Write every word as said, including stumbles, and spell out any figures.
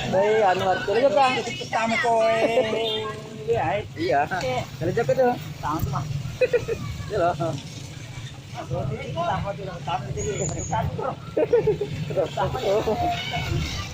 Hei, anu, Arthur aja, Bang. Pertama kowe. Iya, eh. Iya. Kalau jago tuh. Tahu tuh, Bang. Iya loh. Tahu tuh, tahu tuh, tahu tuh. Terus, terus.